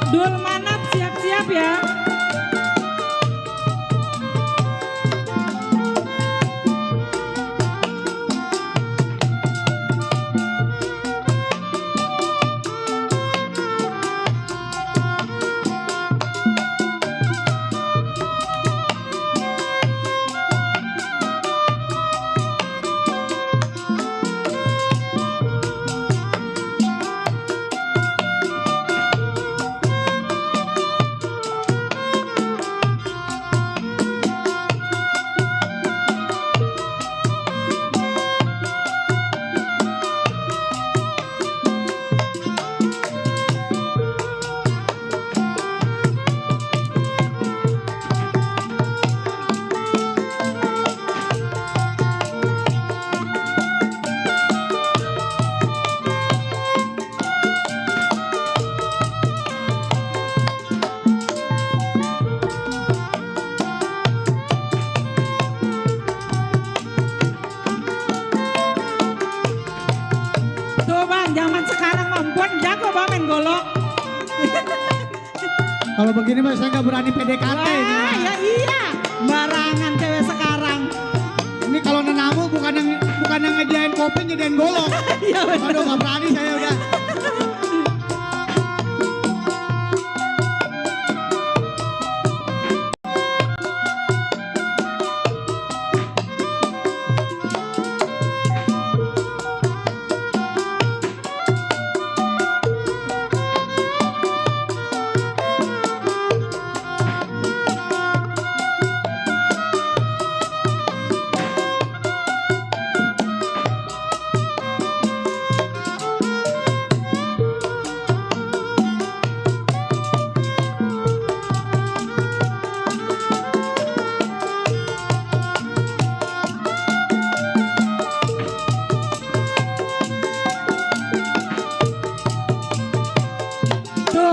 Dul Manap siap-siap ya. Zaman sekarang mampuan jago main golok. Kalau begini mah saya nggak berani PDKT. Wah, ya iya, barangan cewek sekarang. Ini kalau nenamu bukan yang ngediain kopi, nyediain golok. Iya benar. Aduh nggak berani saya udah.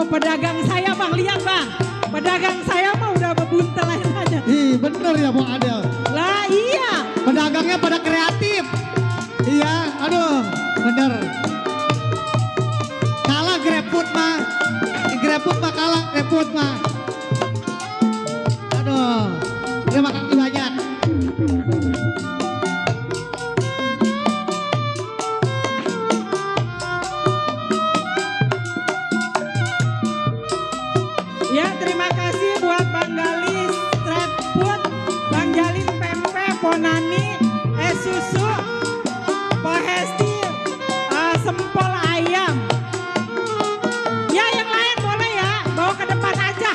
Pedagang saya bang, lihat bang, pedagang saya mah udah bebuntelan aja. Ih bener ya Bang Adel. Lah iya. Pedagangnya pada kreatif. Iya, aduh bener. Kalah GrabFood mah. GrabFood mah kalah, GrabFood mah. Aduh, terima kasih banyak. Ya terima kasih buat Bang Galis, Street Food, Bang Jalin Pempek, Ponani, Susu, Pohesti, Sempol Ayam. Ya yang lain boleh ya, bawa ke depan aja.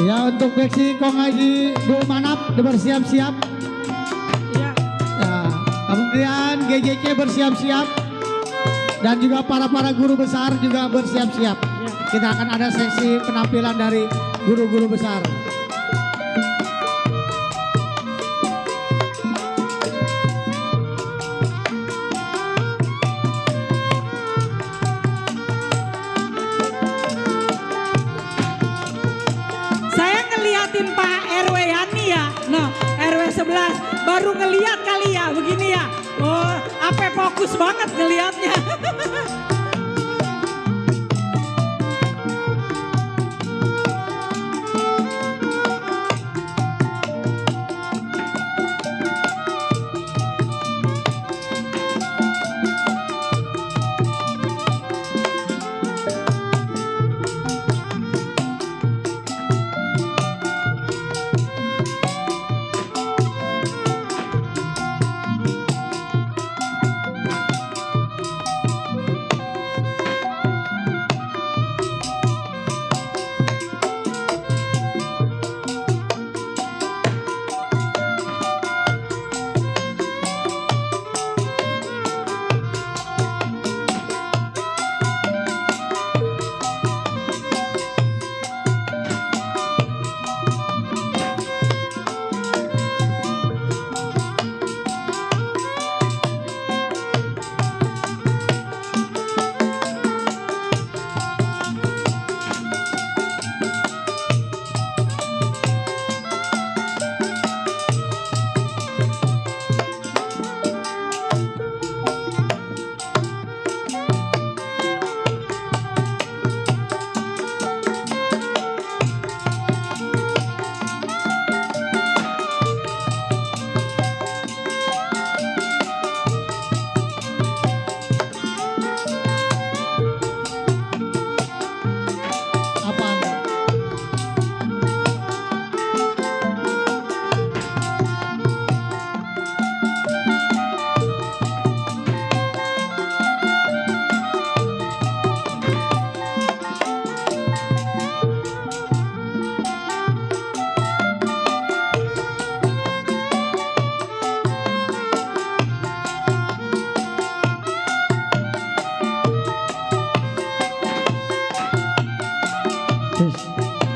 Ya untuk Beksi Kong Haji Dul Manap bersiap-siap. Ya. Ya, kemudian GJC bersiap-siap dan juga para guru besar juga bersiap-siap. Ya. Kita akan ada sesi penampilan dari guru-guru besar. baru ngeliat kali ya begini ya. Oh, apa fokus banget ngeliatnya.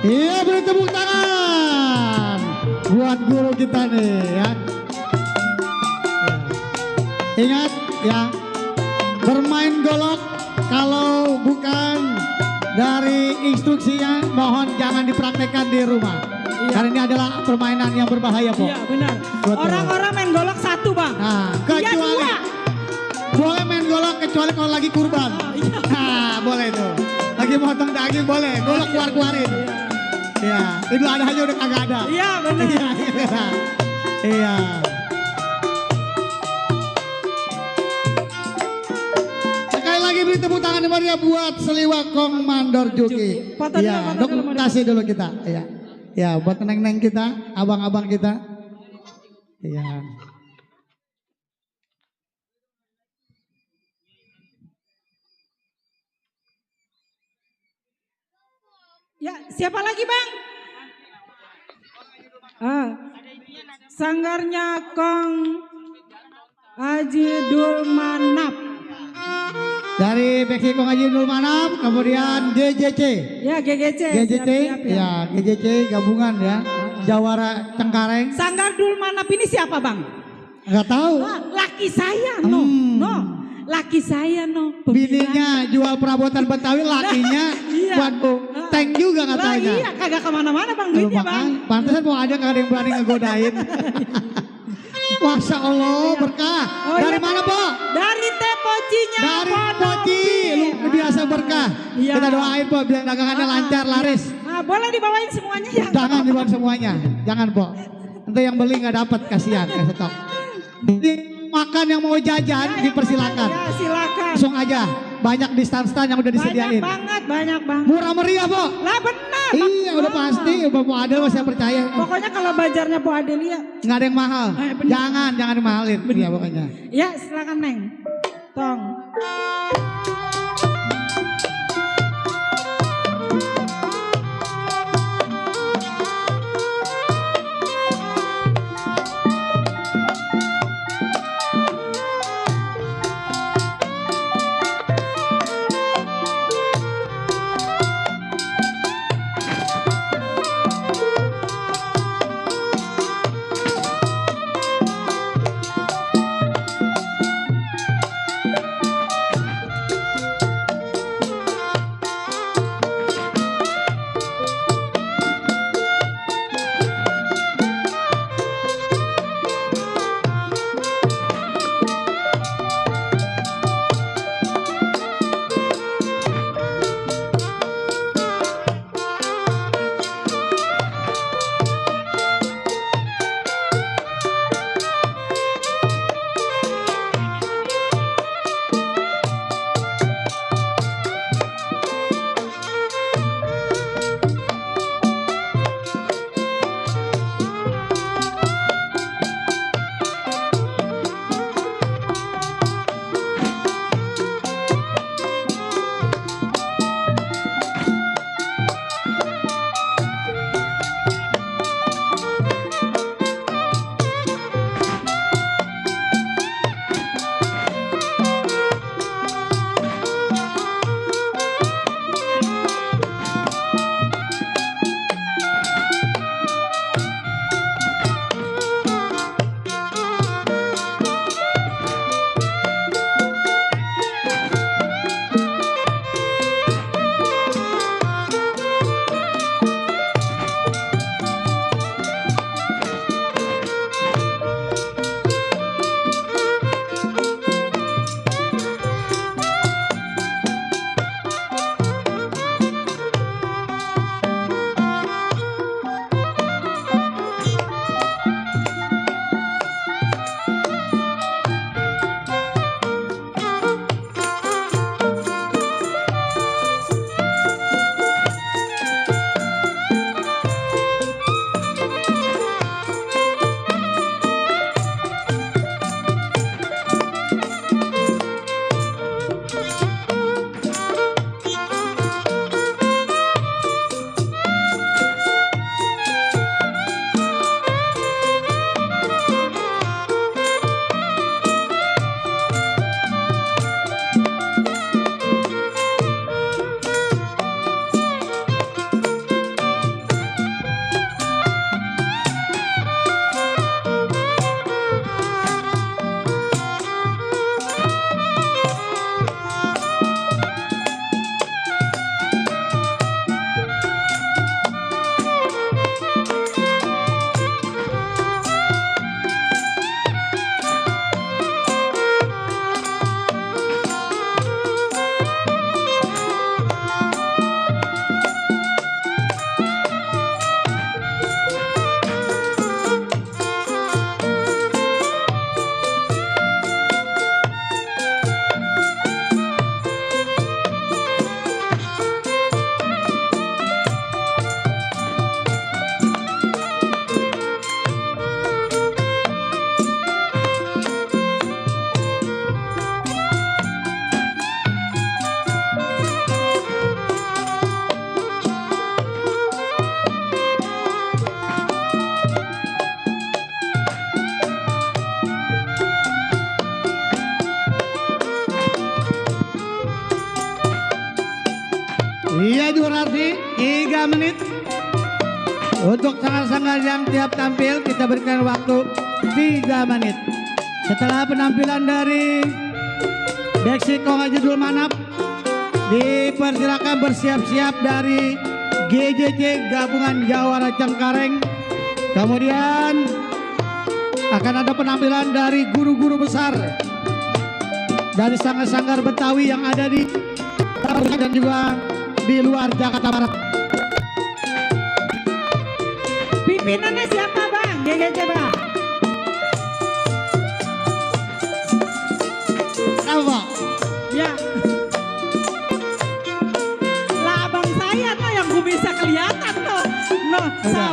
Iya, beri tepuk tangan buat guru kita nih ya. Ingat ya, bermain golok kalau bukan dari instruksinya mohon jangan dipraktekkan di rumah. Iya. Karena ini adalah permainan yang berbahaya, Po. Iya benar. Betul. Orang-orang main golok satu, Bang. Nah, Iya, kecuali dua. boleh main golok kecuali kalau lagi kurban. Iya. Nah, boleh tuh. Lagi motong daging boleh, golok keluar-keluarin. Iya, Idul Adha aja udah kagak ada. Iya benar. Iya. Iya. Sekali lagi beri tepuk tangan yang meriah buat Seliwak Kong Mandor Juki. Foto dulu, Iya, foto dulu, dokumentasi dulu kita. Iya. Ya, buat neng-neng kita, abang-abang kita. Iya. Ya, siapa lagi, Bang? Sanggarnya Kong Haji Dulmanap. Dari PKI Kong Haji Dulmanap, kemudian GJC. Ya, GGC. GJC, siap-siap ya GJC gabungan ya. Jawara Cengkareng. Sanggar Dulmanap ini siapa, Bang? Enggak tahu. Laki saya, no. Laki saya, no. Bininya jual perabotan Betawi, lakinya Iya. buat tank juga Lah katanya. iya, kagak kemana-mana, Bang, duitnya, Bang. Pantesan mau ada nggak ada yang berani ngegodain. Masya Allah berkah. Oh, Dari iya, mana, Po? Dari Tepocinya. Dari Poci, lu biasa berkah. Iya. Kita doain, Po, biar dagangannya lancar, laris. Nah, boleh dibawain semuanya ya. Jangan dibuat semuanya, jangan, Po. Nanti yang beli nggak dapat, kasihan, kayak stok. Makan yang mau jajan dipersilakan. Ya, silakan. Langsung aja, banyak di stand-stand yang udah disediain. Banyak banget. Murah meriah, Po. Lah benar. Iya, udah pasti, Bapak Adel saya percaya. Pokoknya kalau bajarnya Po Adelia. Nggak ada yang mahal. Benar. Jangan dimahalin. Iya pokoknya. Ya, silakan, Neng. Tong. 3 menit. Untuk sanggar-sanggar yang tiap tampil kita berikan waktu 3 menit. Setelah penampilan dari Beksi Konga Judul Manap, dipersilakan bersiap-siap dari GJC Gabungan Jawara Cengkareng. Kemudian akan ada penampilan dari guru-guru besar dari sanggar-sanggar Betawi yang ada di dan juga di luar Jakarta Barat. Pimpinannya siapa bang? GGC bang. Apa? Ya.